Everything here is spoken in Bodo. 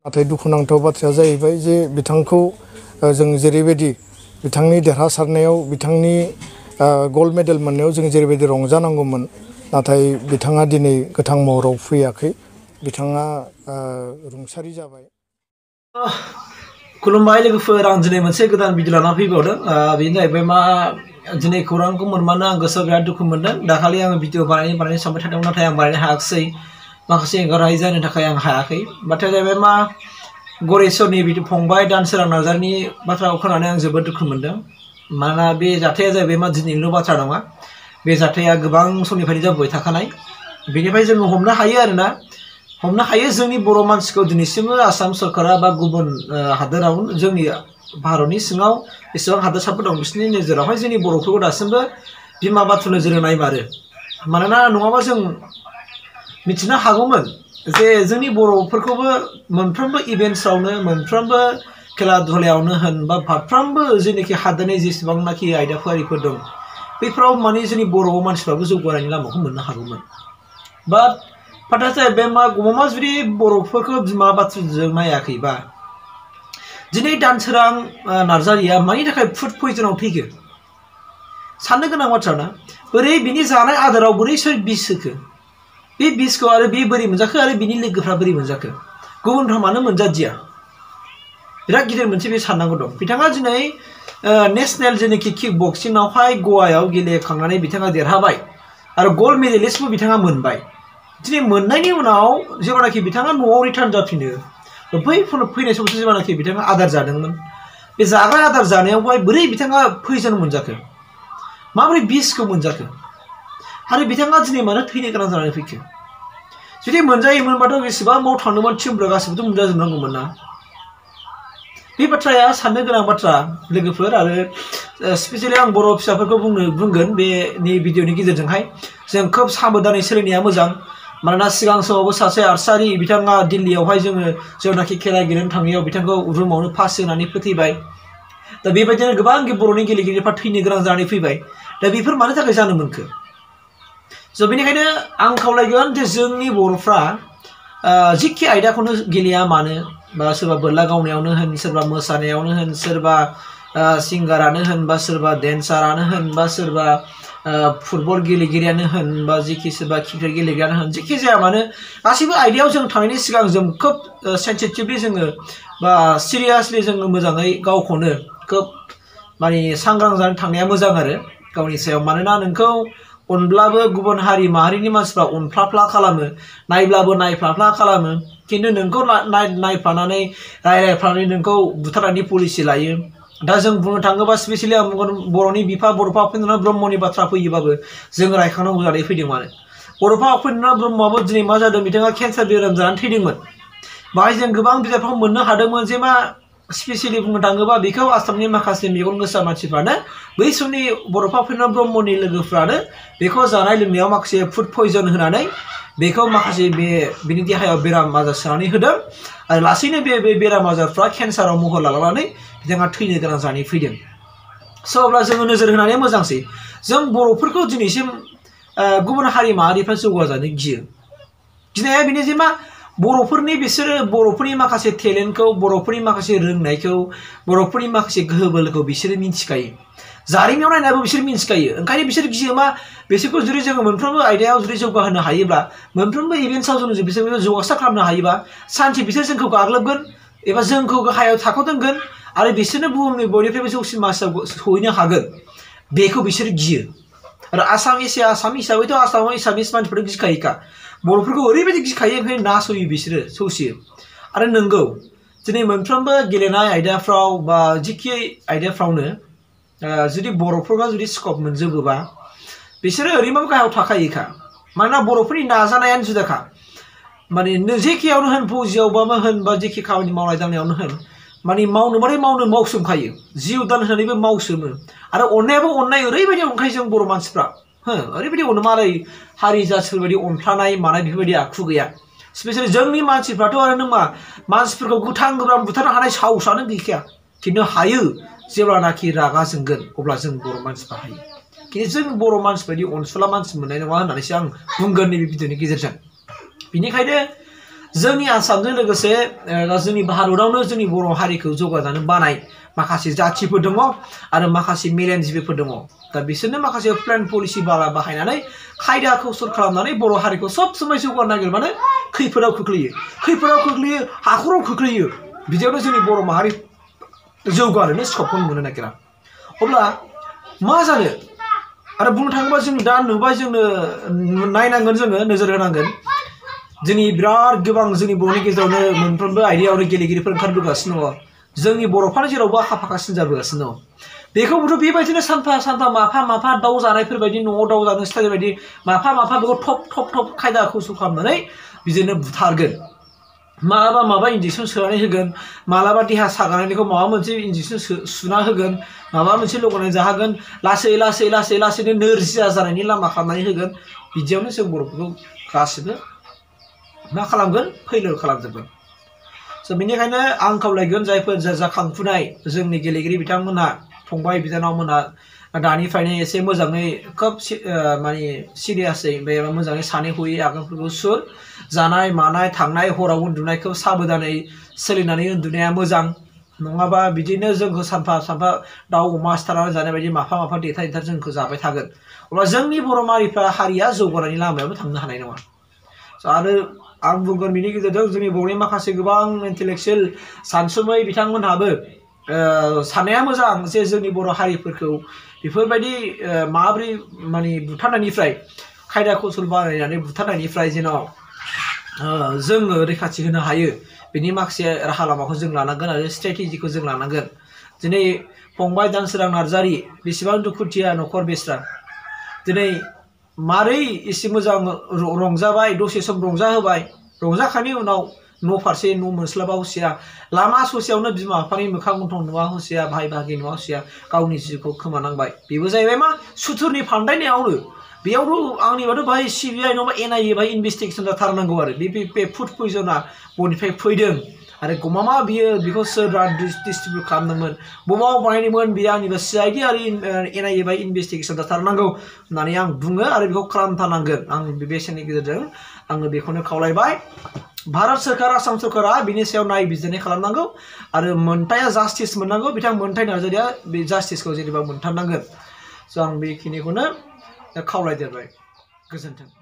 नाथाय दुखुनांथाव बाथ्राया जाहैबाय जे बिथांखौ जों जेरैबायदि बिथांनि देरहासारनायाव बिथांनि गल्ड मेडेल मोननायाव जों जेरैबायदि रंजानांगौमोन नाथाय बिथाङा दिनै गोथां महराव फैयाखै बिथाङा रुंसारि जाबाय। खुलुमबाय लोगोफोर, आं दिनै मोनसे गोदान भिडिअ लाना फैबावदों। बेनो जाहैबाय मा दिनै खौरांखौ मोनबानो आं गोसोआव बिराद दुखु मोनदों। दाखालि आङो भिडिअ बानायनो सानबाय थादोंमोन नाथाय आं बानायनो हायाखिसै, माखासे एंगारहायै जाहोननि थाखाय आं हायाखै। बाथ्राया जाहैबाय मा गरेस्वरनि बिदि फंबाय दानसोरां नार्जारिनि बाथ्राखौ खोनानानै आं जोबोद दुखु मोनदों। मानोना बे जाथाया जाहैबाय मा दिनैनिल' बाथ्रा नङा, बे जाथाया गोबां समनिफ्रायनो जाबोबाय थाखानाय। बेनिफ्राय जोङो हमनो हायो आरोना, हमनो हायो जोंनि बर' मानसिखौ दिनैसिमबो आसाम सरकारा बा गुबुन हादोराव जोंनि भारतनि सिङाव बेसेबां हादोरसाफोर दं बिसोरनि नोजोरावहाय जोंनि बर'फोरखौ दासिमबो बिमा बाथु नोजोरजों नायमारो। मानोना नङाबा जों मिथिनो हागौमोन जे जोंनि बर'फोरखौबो मोनफ्रोमबो इभेन्ट्सआवनो मोनफ्रोमबो खेला धुलायावनो होन बा फारफ्रोमबो जेनाखि हादोरनि जेसेबांनाखि आयदाफारिफोर दं बेफोराव माने जोंनि बर' मानसिफ्राबो जौगानायनि लामाखौ मोननो हागौमोन। बाट खोथाया जाहैबाय मा गमामा जुदि बर'फोरखौ बिमा बाथुजों नायाखैबा दिनै दानसोरां नार्जारिया मानि थाखाय फुड पयजनाव थैखो साननो गोनां बाथ्रा ना। बोरै बिनि जानाय आदाराव बोरै सोर बिस होखो, बे बिसखौ आरो बे बोरै मोनजाखो आरो बिनि लोगोफ्रा बोरै मोनजाखो, गुबुनफ्रा मानो मोनजादिया, बिराद गिदिर मोनसे बे साननांगौ दं। बिथाङा दिनै नेशनेल जेनाखि किक बक्सिंआवहाय गवायाव गेलेखांनानै बिथाङा देरहाबाय आरो गल्ड मेडेलिस्टबो बिथाङा मोनबाय। दिनै मोननायनि उनाव जेब्लानाखि बिथाङा न'आव रिटार्न जाफिनो बै फैनाय समावसो जेब्लानाखि बिथाङा आदार जादोंमोन, बे जाग्रा आदार जानायावहाय बोरै बिथाङा पयजन मोनजाखो, माबोरै बिसखौ मोनजाखो आरो बिथाङा दिनै मानो थैनो गोनां जानानै फैखो। जुदि मोनजायोमोनबाथ' बेसेबां बाव थांदोंमोन टिमफ्रा गासिबोथ' मोनजाजोबनांगौमोन ना। बे बाथ्राया साननो गोनां बाथ्रा लोगोफोर। आरो स्पेसियेलि आं बर' फिसाफोरखौ बुंगोन बेनि भिडिअनि गेजेरजोंहाय जों खोब साबधानै सोलिनाया मोजां। मानोना सिगां समावबो सासे आर्चारि बिथाङा दिल्लीयावहाय जोङो जेब्लानाखि खेला गेलेनो थांनायाव बिथांखौ रुमावनो फास होनानै फोथैबाय। दा बेबायदिनो गोबां बर'नि गेलेगिरिफ्रा थैनो गोनां जानानै फैबाय। दा बेफोर मानि थाखाय जानो मोनखो? स' बेनिखायनो आं खावलायगोन जे जोंनि बर'फ्रा जिखि आयदाखौनो गेलेया मानो, बा सोरबा बोरला गावनायावनो होन, सोरबा मोसानायावनो होन, सोरबा सिंगारानो होन, बा सोरबा डेन्सारानो होन, बा सोरबा फुटबल गेलेगिरियानो होन, बा जिखि सोरबा क्रिकेट गेलेगिरियानो होन, जिखि जाया मानो गासैबो आयदायाव जों थांनायनि सिगां जों खोब सेन्सिटिभलि जोङो बा सिरियासलि जोङो मोजाङै गावखौनो खोब माने सांग्रां जानानै थांनाया मोजां आरो गावनि सायाव। मानोना नोंखौ अनब्लाबो गुबुन हारि माहारिनि मानसिफ्रा अनफ्लाफ्ला खालामो, नायब्लाबो नायफ्लाफ्ला खालामो, खिन्थु नोंखौ नायफ्लानानै रायलायफ्लानानै नोंखौ बुथारनायनि पलिसि लायो। दा जों बुंनो थाङोबा स्पेसियेलि आं बुंगोन बर'नि बिफा बड'फा उपेन्द्रनाथ ब्रह्मनि बाथ्रा फैयोबाबो जों रायखांनांगौ जानानै फैदों। मानो बड'फा उपेन्द्रनाथ ब्रह्मआबो दिनै मा जादों, बिथाङा केन्सार बेराम जानानै थैदोंमोन। बाहाय जों गोबां बिजाबफ्राव मोननो हादोंमोन जे मा स्पेसियेलि बुंनो थाङोबा बेखौ आसामनि माखासे मेगन गोसा मानसिफ्रानो बै समनि बड'फा उपेन्द्रनाथ ब्रह्मनि लोगोफ्रानो बेखौ जानाय लोंनायाव माखासे फुड पयजन होनानै बेखौ माखासे बिनि देहायाव बेराम आजार सोनानै होदों आरो लासैनो बे बेराम आजारफ्रा केन्साराव महर लानानै बिथाङा थैनो गोनां जानानै फैदों। स' अब्ला जोङो नोजोर होनानै मोजांसै। जों बर'फोरखौ दिनैसिम गुबुन हारि माहारिफ्रा जौगाजानो गियो। गिनाया बेनो जे मा बर'फोरनि बिसोरो बर'फोरनि माखासे टेलेन्टखौ, बर'फोरनि माखासे रोंनायखौ, बर'फोरनि माखासे गोहो बोलोखौ बिसोरो मिन्थिखायो। जारिमिनाव नायनाबो बिसोर मिन्थिखायो। ओंखायनो बिसोर गियो मा बिसोरखौ जुदि जोङो मोनफ्रोमबो आयदायाव जुदि जौगाहोनो हायोब्ला, मोनफ्रोमबो इभेन्ट्सआव जों बिसोरखौ जौगासार खालामनो हायोबा सानसे बिसोर जोंखौ गाग्लोबगोन एबा जोंखौ गाहायाव थाखोआव दोनगोन आरो बिसोरनो बुहुमनि बयनिफ्रायबो जौसिन मासियाव सहैनो हागोन, बेखौ बिसोर गियो। आरो आसाम हिसाबैथ' आसामाव एसामिस मानसिफोर गिखायोखा, बर'फोरखौ ओरैबायदि गिखायो ओंखायनो नासयो बिसोरो, सौसियो। आरो नंगौ दिनै मोनफ्रोमबो गेलेनाय आयदाफ्राव बा जिखि आयदाफ्रावनो जुदि बर'फोरा जुदि स्कप मोनजोबोबा बिसोरो ओरैबाबो गाहायाव थाखायोखा। मानोना बर'फोरनि नाजानायानो जुदाखा। माने जेखियावनो होन, फौजियावबाबो होन, बा जेखि खामानि मावनाय दांनायावनो होन, माने मावनोबाथाय मावसोमखायो, जिउ दान होनानैबो मावसोमो। आरो अननायाबो अननाय, ओरैबायदि अनखायो जों बर' मानसिफ्रा, ओरैबायदि अनो, मालाय हारि जाथिफोरबायदि अनफ्लानाय मानाय बेफोरबायदि आखु गैया। स्पेसियेलि जोंनि मानसिफ्राथ' आरो नों मा मानसिफोरखौ गोथां गोब्राम बुथारनो हानाय साहसआनो गैखाया, खिन्थु हायो जेब्लानाखि रागा जोंगोन अब्ला जों बर' मानसिफ्रा हायो। खिन्थु जों बर' मानसि बायदि अनसुला मानसि मोननाय नङा होननानैसो आं बुंगोन नैबे भिडिअनि गेजेरजों। बेनिखायनो जोंनि आसामजों लोगोसे जोंनि भारतआवनो जोंनि बर' हारिखौ जौगाजानो बानाय माखासे जाथिफोर दङ आरो माखासे मेलेमजिबिफोर दङ दा बिसोरनो माखासे प्लेन पलिसि बाहायनानै खायदा कौशल खालामनानै बर' हारिखौ सब समाय जौगानो नागिरबानो खैफोदाव खोख्लैयो हाखराव खोख्लैयो बिदियावनो जोंनि बर' माहारि जौगानोनो स्कपखौ मोननो नागिरा अब्ला मा जानो आरो बुंनो थाङोबा जों दा नुबाय जोंनो नायनांगोन जोङो नोजोर होनांगोन जोंनि बिराद गोबां जोंनि बर'नि गेजेरावनो मोनफ्रोमबो आयदायावनो गेलेगिरिफोर ओंखारबोगासिनो दङ जोंनि बर'फ्रानो जेरावबो आखा फाखासिन जाबोगासिनो दं बेखौबोथ' बेबायदिनो सानफा माफा दाउ जानायफोर बायदि न'आव दाउ जानो स्टाइल बायदि माफा बेखौ थप खायदा कौशल खालामनानै बिदिनो बुथारगोन मालाबा इन्जेकसन सोनानै होगोन मालाबा देहा सागानायखौ माबा मोनसे इन्जेकसन सुना होगोन माबा मोनसे लगायनानै जाहोगोन लासैनो नोरजिया जानायनि लामा खालामनानै होगोन बिदियावनो जों बर'फोरखौ गासिबो मा खालामगोन फैलर खालामजोबगोन स' बेनिखायनो आं खावलायगोन जायफोर जाखांफुनाय जोंनि गेलेगिरि बिथांमोनहा फंबाय बिनानावमोनहा दानिफ्रायनो एसे मोजाङै खोब माने सिरियासै मोजाङै सानै हयै आगानफोरखौ सुर जानाय मानाय थांनाय हराव उन्दुनायखौ साबधानै सोलिनानै उन्दुनाया मोजां नङाबा बिदिनो जोंखौ सानफा दाउ अमा सिथारनानै जानाय बायदि माफा देथार जोंखौ जाबाय थागोन अब्ला जोंनि बर' हारिया जौगानायनि लामायावबो थांनो हानाय नङा आरो आं बुंगोन बिनि गेजेरजों जोंनि बर'नि माखासे गोबां इन्टेलेक्सुयेल सानसुमै बिथांमोनहाबो साननाया मोजां जे जोंनि बर' हारिफोरखौ बेफोरबायदि माबोरै माने बुथारनायनिफ्राय खायदा कौशल बानायनानै बुथारनायनिफ्राय जेन' जोङो रैखाथि होनो हायो बेनि माखासे राहा लामाखौ जों लानांगोन आरो स्ट्रेटेजिखौ जों लानांगोन दिनै फंबाय दानसोरां नार्जारि बेसेबां दुखुथिया न'खर बेस्रा दिनै मारै एसे मोजां रंजाबाय दसे सम रंजाहोबाय रंजाखांनायनि उनाव न' फारसे न' मोनस्लाबा हसिया लामा ससेयावनो बिमा बिफानि मोखां गन्थं नुवा हसिया भाइ बाहागि नुवा हसिया गावनि जिउखौ खोमानांबाय बेबो जाहैबाय मा सुथुरनि फान्दायनायावनो बेयावथ' आंनिबाथ' बाहाय CBI नङाबा NIA बाहाय इनभेस्टिगेसन जाथारनांगौ आरो बे फुड पयजना बबेनिफ्राय फैदों आरो गमामा बेखौ सोर डिस्ट्रिबिउट खालामदोंमोन बबाव बानायदोंमोन बेयो आंनिबा CID आरो NIA बाहाय इनभेस्टिगेसन जाथारनांगौ होननानै आं बुङो आरो बेखौ खालामथारनांगोन आं बे बेसेननि गेजेरजों आङो बेखौनो खावलायबाय भारत सोरखार आसाम सोरखारा बिनि सायाव नायबिजिरनाय खालामनांगौ आरो मोनथाया जास्टिस मोननांगौ बिथां मोनथाय नार्जारिया बे जास्टिसखौ जेनेबा मोनथारनांगोन स' आं बेखिनिखौनो खावलायदेरबाय गोजोन्थों